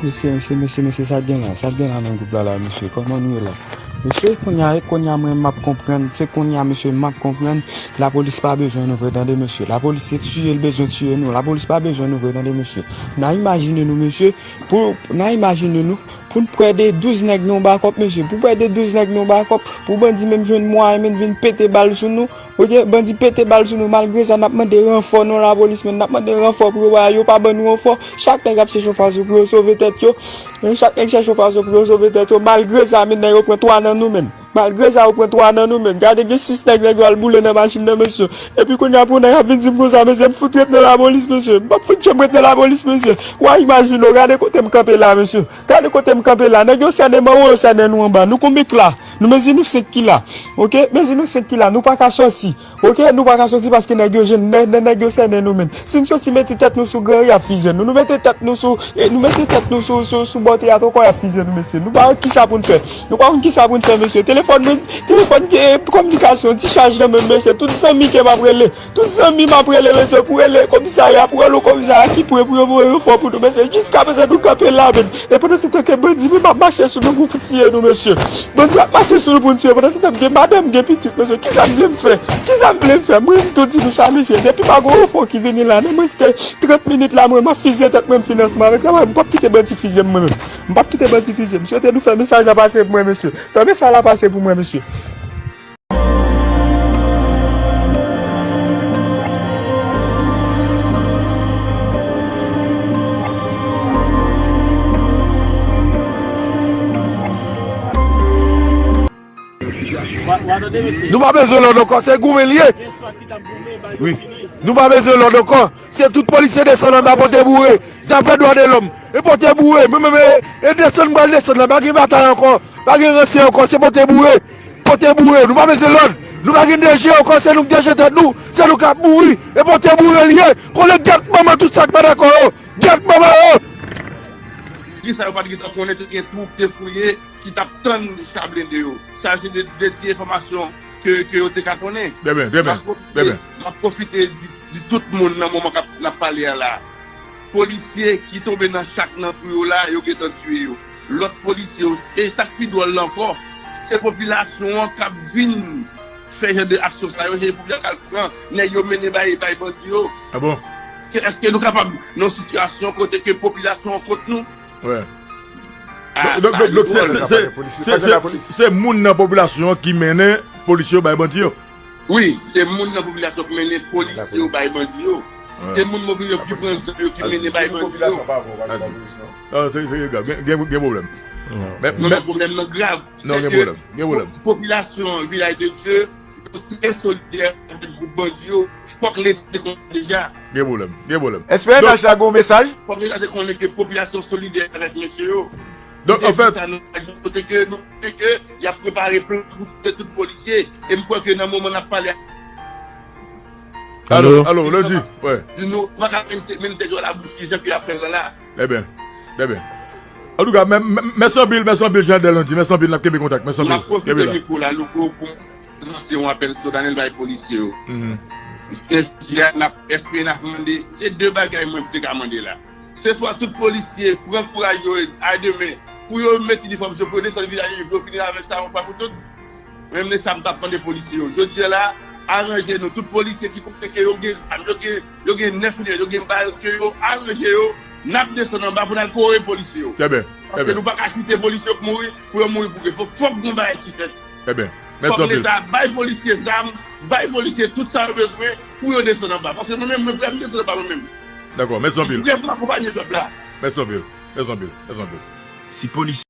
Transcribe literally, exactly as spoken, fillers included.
Mesye, mesye, mesye, mesye, sa k gen la? Sa k gen la nan gwoup la, la, mesye? Kòman nou ye la? Mesye, kounye a, e kounye a, mwen, m ap konprann. Se kounye a, mesye, m ap konprann. Lapolis pa bezwen nou vre, tande, mesye. Lapolis se tiye l bezwen tiye nou. Lapolis pa bezwen nou vre, tande, mesye. N a imajine nou, mesye, pou, n a imajine nou, pou n pran de douz nèg nan yon bakòp, mesye. Pou pran de douz nèg nan yon bakòp, pou bandi menm jwenn mwayen, menm vin pete bal sou nou. Ok, bandi pete bal sou nou, malgre sa, n ap mande ranfò nan lapolis, men n ap mande ranfò pou yo ba, yo pa ban nou ranfò. Chak nèg ap chèche yon fason pou yo sove tèt yo. Men chak nèg chèche yon fason pou yo sove tèt yo, malgre sa, men nèg yo pran twa nan nou, men. Malgre sa, yo pran twa nan nou, men. Gade, gen sis nèg, nèg yo al boule nan machin nan, mesye. Epi kounye a, pou nèg ap vin di m konsa, mesye, m fout ret nan lapolis, mesye. M p ap fout janm ret nan lapolis, mesye. W a imajine w, gade kote m kanpe la, mesye. Gade kote m kanpe la. Nèg yo sènen m anwo, yo sènen nou anba. Nou konbyen k la? Nou mezi nou senk ki la. Ok? Mezi nou senk ki la. Nou pa ka sòti. Ok? Nou pa ka sòti paske nèg yo jwenn, nè-, nè-, nèg yo sènen nou menm. Si n sòti mete tèt nou sou granri, y ap fizye nou. Nou mete tèt nou sou, e, nou mete tèt nou sou, sou, sou bò teyat ankò, y ap fizye nou, mesye. Nou pa konn kisa pou n fè. Nou pa konn kisa pou n fè, mesye. Telefòn nou, telefòn gen kominikasyon, ti chaj nan men m, mesye. Tout zanmi ke m ap rele. Tout zanmi m ap rele, mesye, pou rele komisarya, pou rele komisarya ki pre pou yo voye ranfò pou nou, mesye. Jiskaprezan, nou kanpe la, men. E pandan se tan ke bandi menm ap mache sou nou pou tiye nou, mesye. Bandi ap mache sou nou pou n tiye. Pandan se tan, m gen madanm, m gen pitit, mesye. Kisa m vle m fè? Kisa m vle m fè? Mwen, m tou di nou sa, mesye. Depi pa gen ranfò ki vini la, nan mwens ke trant minit la, mwen, m ap fizye tèt mwen, m finansman avèk sa, mwen, m p ap kite bandi fizye m, mwen menm. M p ap kite bandi fizye m. M swete nou fè mesaj la pase pou mwen, mesye. Fè mesaj la pase pou mwen, mesye. Nou pa bezwen lòd ankò, se goumen l ye. Wi. Nou pa bezwen lòd ankò. Se tout polisye desann anba pote boure. Zafè dwa de lòm. E pote boure. Mwen menm, e, e desann, m pral desann la. Pa gen batay ankò. Pa gen ranse ankò. Se pote boure. Pote boure. Nou pa bezwen lòd. Nou pa gen D G ankò. Se nou k D G tèt nou. Se nou k ap mouri. E pote boure l ye. Konnen gyèt manman tout sa k pa dakò yo. Gyèt manman yo. Kisa yo pa t gentan konnen tout gen twou k te fouye ki t ap tann cha blende yo. Sa se de, de ti enfòmasyon ke, ke yo te ka konnen. Byen, byen, byen, byen. M ap pwofite, m ap pwofite di, di tout moun nan moman k ap, n ap pale a la. Polisye ki tonbe nan chak nan twou yo la, yo gentan tiye yo. Lòt polisye yo, e sa k pi dwòl la ankò, se popilasyon an k ap vin fè jan de aksyon sa yo, se popilasyon k al pran nèg yo mennen bay, bay bandi yo. A bon? Èske, èske nou kapab nan yon sitiyasyon kote ke popilasyon an kont nou? Wè. Ah, donk, donk, donk, se, se, se, se, se, se moun nan popilasyon an ki mennen polisye yo bay bandi yo? Wi, se moun nan popilasyon ki mennen polisye yo bay bandi yo. Wè. Se moun popilasyon ki pran zam yo ki mennen bay bandi yo. Non, se, se grav. Gen, gen, gen pwoblèm. Men, non, men pwoblèm nan grav. Non, gen pwoblèm. Gen pwoblèm. Popilasyon Vilaj de Dye, yo trè solidè avèk gwoup bandi yo. Fòk Leta te konnen deja. Gen pwoblèm. Gen pwoblèm. S P N H la gen yon mesaj? Fòk Leta te konnen ke popilasyon solidè avèk mesye yo. Donk, anfèt, kote ke nou konnen ke y ap prepare plan pou touye tout polisye. E m kwè ke nan moman n ap pale a, alo, alo, Lodi, wè. Nou pa ka menm te, menm tèt yo labouch, ki jan ke y ap fè l la. Trè byen, trè byen. Antouka, mè-, mè-, mèsi anpil, mèsi anpil, Jean Delandy, mèsi anpil, n ap kenbe kontak, mèsi anpil. M ap pwofite mikwo la, Louko, pou lanse yon apèl solanèl bay polisye yo. Jodi a, n ap, S P N ap mande, se de bagay mwen te ka mande la. Se swa tout polisye pran kouraj yo a demen pou yo met inifòm yo, pou yo desann Vilaj de Dye, pou yo fini avèk sa yon fwa pou tout. Mwen menm, se sa m t ap mande polisye yo. Jodi a la, aranje nou. Tout polisye ki konnen ke yo gen zam, yo gen, yo gen nèf milyon, yo gen bal, ke yo aranje yo, n ap desann anba pou n al kore polisye yo. Trè byen, trè byen. Paske nou pa ka kite polisye yo mouri, pou yo mouri pou kè. Fòk, fòk gen yon bagay ki fèt. Trè byen. Mèsi anpil. Fòk Leta bay polisye zam, bay polisye tout sa yo bezwen pou yo desann anba. Paske mwen menm, mwen prè m desann anba mwen menm. Dakò, mèsi anpil. M prè pou m akonpanye pèp la. Mèsi anpil. Mèsi anpil. Mèsi anpil. Si polisye